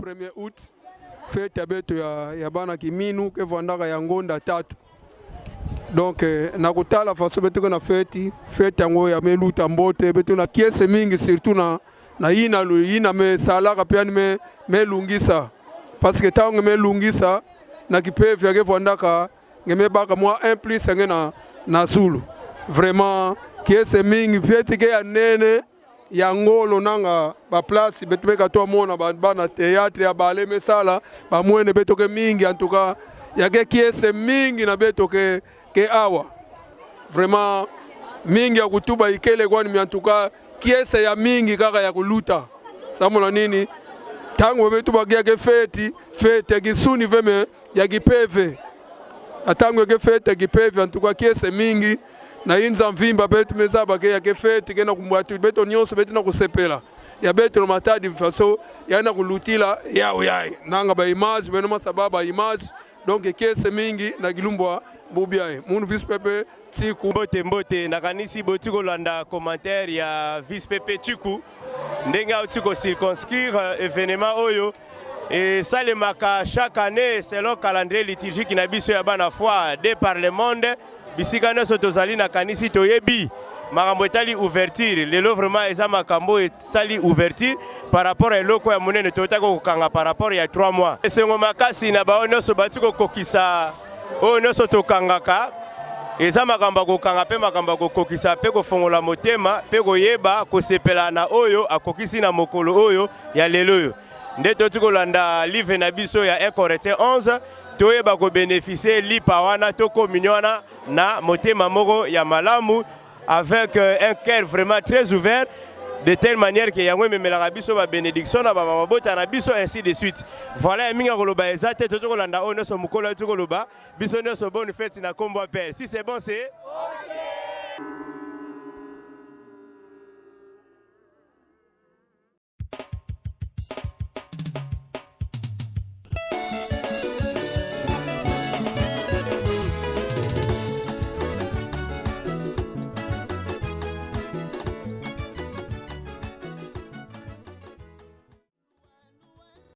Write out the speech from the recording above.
1er août, fête ya beto ya bana kiminu ke vandaka ya ngonda tatu. Donc na kotala faso beto ke na fête, fête yango ya meluta mbote beto na kiese mingi, surtout na yina lu yina me salaka pe me melungisa, parce que tango melungisa na kipevi yake vandaka ngeme baka mwa un plus nge na Zulu. Vraiment kiese mingi, fête ke ya nene ya ngolo nanga ba place beto beka to mona ba bana théâtre ya bale mesala ba mwene beto ke mingi, en tout cas ya ke kiese mingi na beto ke awa vraiment mingi ya kutuba ikele kwani mi, en tout cas kiese ya mingi kaka ya kuluta samola nini tango beto bagia ke fête, fête ya kisuni veme ya kipeve atango ke fête ya kipeve, en tout cas kiese mingi na inza mvimba beto meza bake ya ke fête ke na kumbatu beto nyonso beto na kusepela ya beto na Matadi faso ya na kulutila ya uyai nanga ba image beno masababa image. Donc kiese mingi na kilumbwa bubiaye munu vice pepe Tiku. Mbote mbote, nakanisi boti kolanda commentaire ya vice pepe Tiku ndenge auti kocirconscrire événement oyo esalemaka chaque année selon calendrier liturgique na biso ya bana foi de par le monde. Bisika nyonso tozali, nakanisi toyebi makambo etali ouverture. Lelo vraiment eza makambo esali ouverture par rapport ya eloko ya monene toyotaki kokanga par rapport ya 3 mois. Esengo makasi na bao nyonso bati kokokisa oyo nyonso tokangaka. Eza makambo ya kokanga mpe makambo ya kokokisa mpe kofongola motema mpe koyeba kosepela na oyo akokisi na mokolo oyo ya lelo oyo. Nde toti kolanda livre na biso ya 1 Corinthiens 11, toyeba kobénéficier lipa wana to communion wana na motema moko ya malamu, avec un cœur vraiment très ouvert, de telle manière que yango ememelaka biso babénédiction na bamabota na biso, ainsi de suite. Voilà, ya mingi ya koloba eza te. Tozi kolanda oyo nyonso mokolo auti koloba. Biso nyonso, bonne fête na kombo ya Père. Si c'est bon, c'est